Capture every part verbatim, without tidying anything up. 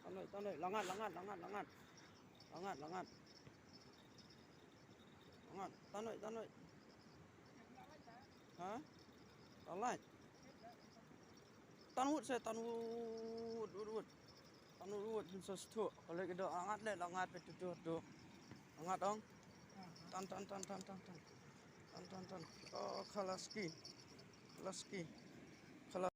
Tan noi, tan noi, la ngat, la ngat, la ngat, la ngat. La ngat, la ngat. La ngat, tan noi, tan noi. Ha? La lait. Tan wut se, tan wut, wut, wut. Tan wut, wut, hin sa sthu. Ka leit ka doh, la ngat le, la ngat pe tu tu tu. La ngat ong. Tan, tan, tan, tan, tan, tan. Tan, tan, tan. Oh, kalaski. Kalaski. Kala-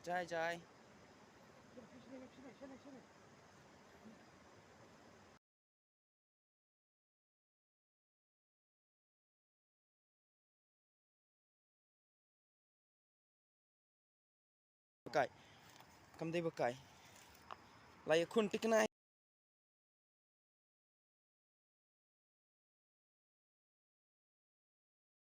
Jai, jai. Bakai. Kam dei bakai. La ïakhun tikna.